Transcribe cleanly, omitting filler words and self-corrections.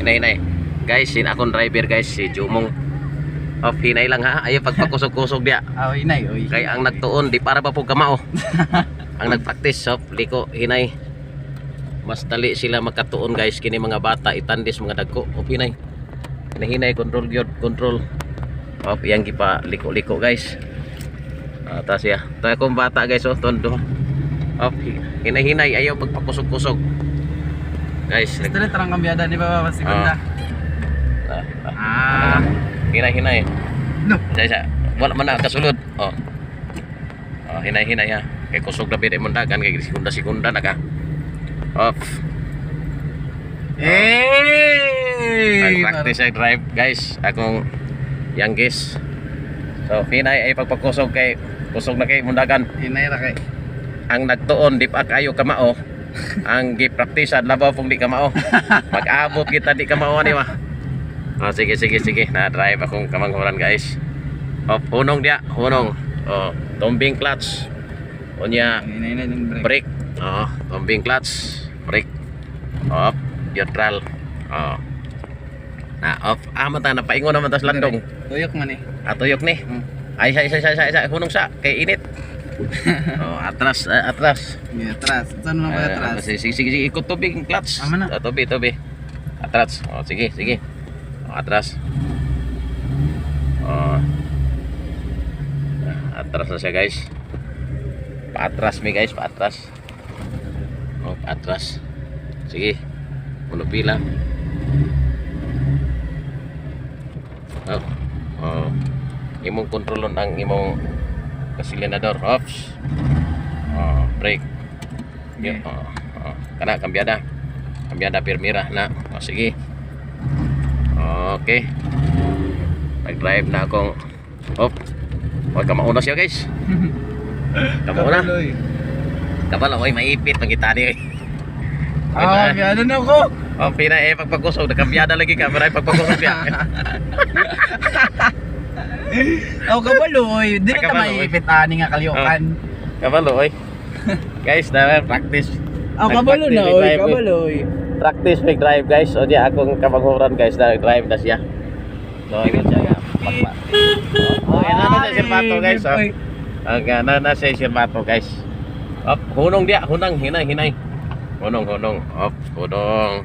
Hinay, hinay. Guys, sin akong driver, guys, si Jumong. Off, hinay lang ha. Ayaw pagpakusog-kusog diya. Ah, hinay, oy. Kay ang nagtuon, di para pa po kamao. Ang nagpractice, off, liko, hinay. Mas dali sila makatuon, guys, kini mga bata itandis mga dagko. Off, hinay. Hinay, hinay, control gyud, control. Off, iyang gipa liko-liko, guys. Ah, tas ya. To akong bata, guys, oh, tondo. Off, hinay, hinay, ayaw pagpakusog-kusog. Guys, Gusto na tarang kambyada ni Baba segunda. Ah, ah, Ah. Hinay, hinay. No. Isa, isa. Wala man na kasulod. Oh. Oh, hinay, hinay ha. Kay kusog na bida imong dagan kay segunda segunda na ka. Off. Hey! Nag-practice sa drive, guys. Akong youngest. So, hinay ay pagpakusog kay kusog na kay mundagan. Hinay ra kay. Ang nagtuon di pa kayo kamao. Ang gi-practice labaw pong di kamao. Pag-abot kita di kamao ani ba. Oh, sige, sige, sige. Na-drive akong kamanghuran, guys. Oh, hunong dia, hunong. Oh, tumbing clutch. Unya, Hinay na din brake. Brake. Oh, tumbing clutch, brake. Off, neutral. Oh. Na off. Ah, mata na paingon naman tas landong. Tuyok man eh. Atuyok ni. Ay, isa, isa, isa, isa, isa. Hunong sa kay init. Oh, atras, eh, atras. Yeah, atras. Saan mo ba Eh, atras? Sige, sige, sige, ikot tubig ang clutch. Tama na. Ah, tubi, tubi. Atras. Oh, sige, sige. Oh, atras. Oh. Ah, atras na siya, guys. Paatras mi, guys, paatras. Oh, paatras. Sige. Monopila. Oh. Oh. Imong kontrolon ang imong kasilinador. Ops. Oh, brake. Yeah. Oh, oh. Kana kambyada. Kambyada pirmira na. Oh, sige. Okay. Nag-drive na akong. Op. Huwag ka mauna siya, guys. Kamauna. Kabaloy. Kabalo, oy, maipit pagkita ni. Ah, ano na ko? Oh, pina eh pagpakusog, nakambyada lagi ka, maray pagpakusog siya. Oh, kabaloy. Di na ta Kabaloy. maiipit ani nga kalyokan. Kabalo, oy. Guys, na practice. Oh, kabalo na, Nag-practice oy, drive, eh. kabaloy. Practice make drive, guys. O diya akong kamanghuran, guys, na drive na siya. So, ingat siya nga. Oh, yan na na si Sirbato, guys. Oh. Oy. Ang na na si Sirbato, guys. Op, hunong dia, hunang, hinay, hinay. Hunong, hunong. Op, hunong.